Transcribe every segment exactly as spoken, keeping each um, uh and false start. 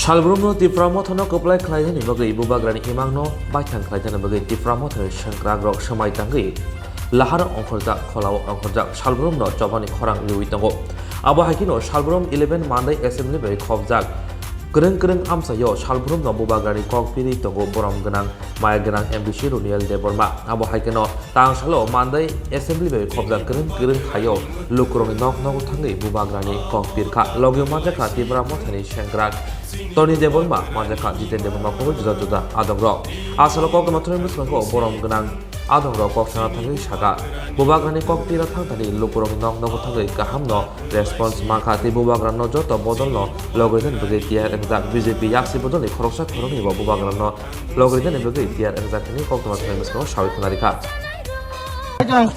Salbrumno Tipra Mothano kwplai khlainani bagwi Bubagrani imangno baithang khlainani bagwi Tipra Mothani sengkrakrok swmai tangwi lahar ongkhorjak, kholao ongkhorjak. Salbrumno chobani khorang riwi tongo. Abo hai kheno Salbrum eleven Mandai Assembly bai khopjak kwrwng kwrwng amchaio Salbrumno Bubagrani kok piri tongo borom gwnang, maya gwnang M D C Runiel Debbarma. Abo hai kheno tangsalo Mandai Assembly bai khopjak kwrwng kwrwng haio lukurokni nok nogo thangwi Bubagrani kok pirkha. Logi manjakha Tipra Mothani sengkrak Tony Debbarma, manjakha Jiten Debbarma, kobor juda juda adongrok. Asalo kok tongma thani bwskango borom gwnang adongrok kok sana thangwi saka. Bubagrani kok pira thangthani lukurokni nok nogo thangwi kahamno response mankha tei Bubagrano joto bodolno logrinani bagwi tiyar wngjak. B J P yaksi bodolni khoroksa khoroknwibo Bubagrano logrinani bagwi tiyar wngjak hwnwi kok tongma thani bwskango sawi khwnarikha. Ang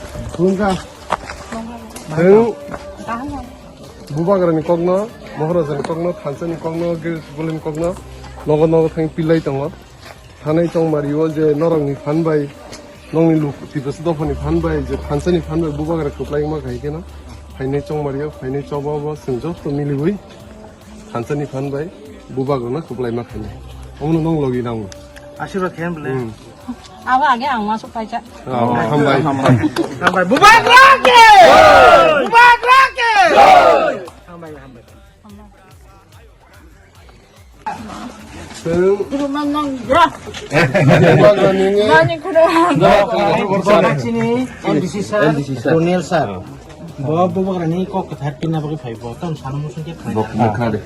Bubagrani kokno, Maharajarni kokno, thansani kokno, Girish Golini kokno nogo nogo thang pilai tongo. Thanai chongmario je norokni phan bai, nongni luk Tiprasa dophani phan bai, je thansani phan bai Bubagra kwplai wngma khai kheno, phainai chongmario, phainai choba bo chwng joto miliwi thansani phan bai Bubagrano kwplai ma khainai. Omono nong logi nango. Asirwad khe bole. Hmm. Abo age ang masuk paijak. Oh, hambai. Hambai. Bubagra ke! Bubagra ke! Hambai, hambai. Chwng Guru mang nang gra. Bubagrani nge. Mani kuda. Chini M D C sir, M D C sir. Daniel sir. Bo Bubagrani kok kwthar pinna bagwi phai bo. Tam sana musun khe phai. Bok mukha de.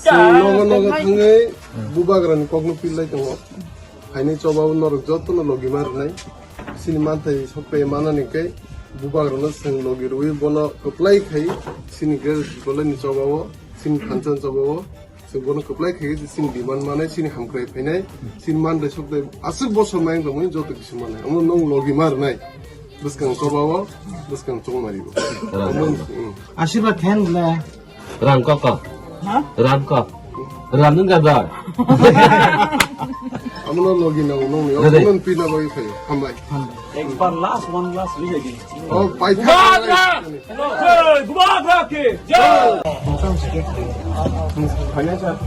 Chwng nogo nogo thangwi Bubagrani kokno pillai tongo. Phainai chobao norok jotono logi ma rwnai. Chini manthai sokpai manani khe Bubagrano chwng logi rwi bono kwplai khai chini Girish Golini chobao, chini thansa chobao chwng bono kwplai khai chini demand manai, chini hamkrai phainai, chini manthai sokpai aswk bosor mayung tongmani joto kisi manai. Omo nong logi ma rwnai bwskang chobao, bwskang chongmario. Omo, hmm. Asirwad khen bole. Ram kok kok. Ha? Ram kok. Ram nung gadar. Amo no logi na unong ni. Dede. Unong pina bai khayo. Hambai. Ek bar last, one last, we again. Oh, pai. Bubagra! Jai! Bubagra ki jai! Financial.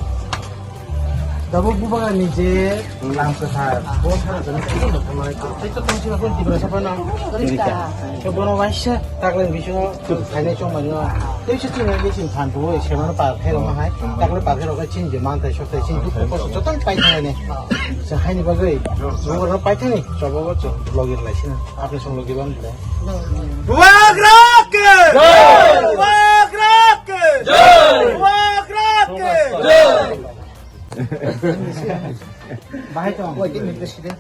Dabo Bubagrani je lam kwthar, bo sana jana kisa no thanai. Tei to tongsi ba kon Tiprasa phano. Rika. Ke bono waisa taklen bisingo phainai chongmani no. Tei se chini ye chini phan bo se mano par khe roma hai. Takle par khe rok chini je mantai soktai chini dukhu kosto joto pai thani. Se haini bagwi. Bo ro pai thani. Chobo bo chok logi lai sina. Apni song logi bam dile. Bubagra ke! Jai! Bubagra ke! Jai! Bubagra ke! Jai! Bahai tong. President.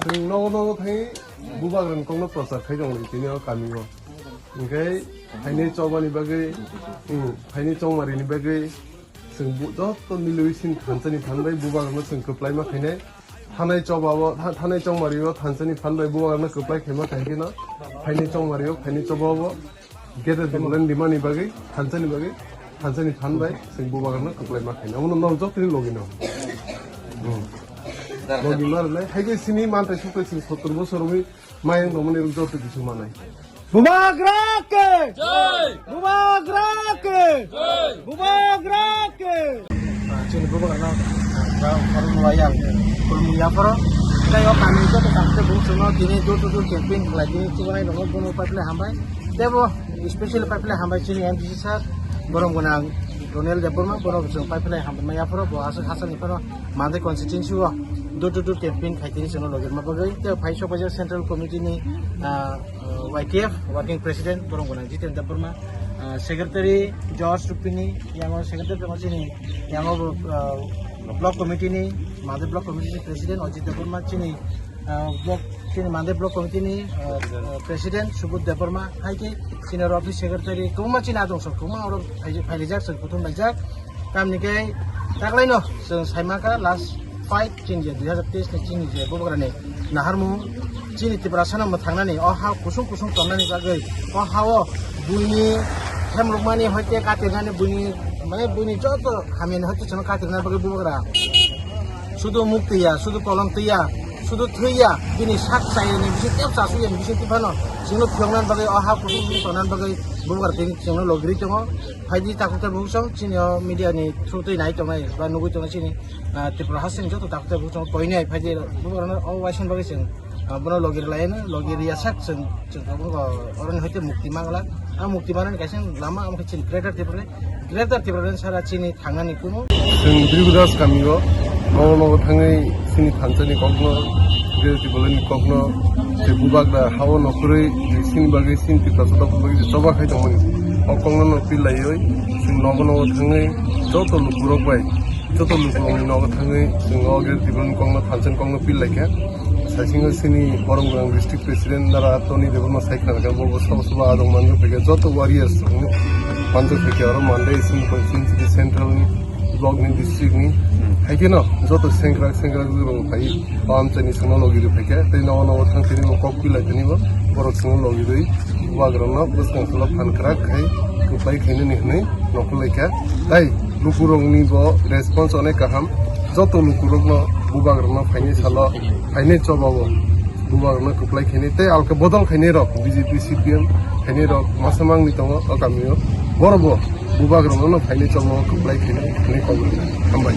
Chwng nogo nogo thai Bubagrani kokno prochar khai tongo tini o kami o. Hinkhe phainai chobani bagwi, hmm, phainai chongmarini bagwi chwng bu-, joto milwi sin thansani phan bai Bubagrano chwng kwplai ma khainai. Thanai chobao, tha-, thanai chongmario thansani phan bai Bubagrano kwplai khaima khai kheno phainai chongmario, phainai chobao. Gede de bulen dimani bagwi, thansani bagwi, thansani phan bai, chwng Bubagrano kwplai ma khaina. Omono nok jotoni logi no. Hmm. Logi ma rwnai, hai khe sini mantai suktai sini sottor bosor wngwi mayung tongmani rok joto kisu manai. Bubagra ke! Jai! Bubagra ke! Jai! Bubagra ke! Chini Bubagrano, ah, khoroknwi ya, khoroknwi ya phoro. Tei o kami joto kami bung chwngno tini door to door campaign khlai tini chubanai rokno bono pai phle hambai. Tebo special pai phle hambai chini M D C sir, borom gwnang Ronel Debbarma, bono chwng pai phle hambai maya phoro, bo aswk hachani phano Mandai constituency o door to door campaign khai tini chwngno logirma bagwi. Tei phai sok baijak central committee ni, ah, Y T F working president, borom gwnang Jiten Debbarma, ah, secretary George Rupini, yang secretary tongma chini, yang, ah, block committee ni, Mandai block committee ni president Ajit Debbarma, chini, ah, block, chini Mandai block committee ni, ah, ah, president Subodh Debbarma, hai khe chini oro office secretary, kwbangma chini adong sok, kwbangma oro phai-, phailaijak, chwng kuthum laijak. Tamni khe taklaino chwng saimaka last fight chini je dui hazar teis ni chini je Bubagrani naharmung chini Tiprasano mwthangnani o ha kusung kusung tonnani bagwi o ha-o buini hemrwkmani hoite katirnani buini mane buini joto hamyani hoite chwngno katirna bagwi Bubagra sudu muk twiya, sudu kolom twiya, Sudu thwiya, bini sak chayani bising tep chasuyani bising twi phano chwngno phiyoknani bagwi, o ha kuchuk kuchuk tongnani bagwi bubagra tini chwngno logirwi tongo. Phaidi takhuk tei bukhuk song chini o media ni through twi nai tongnai ba nugwi tongnai chini, ah, Tripura hasteni joto takhuk tei bukhuk song koinai phaidi bubagrano o waisani bagwi chwng, ah, bono logirwi laiano, logirwi yasak chwng, chwng abo oroni hoite mukti mangla. A mukti manani kaisa lama amo khe chini Greater Tripura, Greater Tripura sara chini thangnani kuno. Chwng Dribudas kamio nogo nogo thangwi chini thansa ni kokno, Greater Tripura ni kokno, je bubagra hao no kwrwi, je chini bagwi, chini Tiprasa dopha bagwi je choba khai tongmani. O kokno no pil laiwi chwng nogo nogo thangwi joto lukurok bai, joto lukurokni nogo thangwi chwng o Greater Tripura ni kokno, thansa ni kokno pil laikha. Saisingo chini Borok Gwnang District President Nara Tony Debbarma sai khna kha, bo bo sabo sabo adong manjak phaikha, joto warriors rokno manjak phaikha, oro Mandai chini constituency ni central ni, block ni, district ni, hai kheno joto sengkrak sengkrak rok phai, o amchaini chwngno logi rw phaikha, tei nogo nogo thang thani bo kok pilai thani bo borok chwngno logi rwi bubagrano bwskang salo phan kwrak khai kwplai khainani hwnwi nongkhor laikha. Tai lukurokni bo response onek kaham, joto lukurokno bubagrano phainai salo, phainai chobao bubagrano kwplai khainai tei alka bodol khainai rok B J P, C P M khainai rok masa mangni tongo o kamio, borok bo bubagrano phainai chobao kwplai khainai hwnwi kok rwkha. Hambai.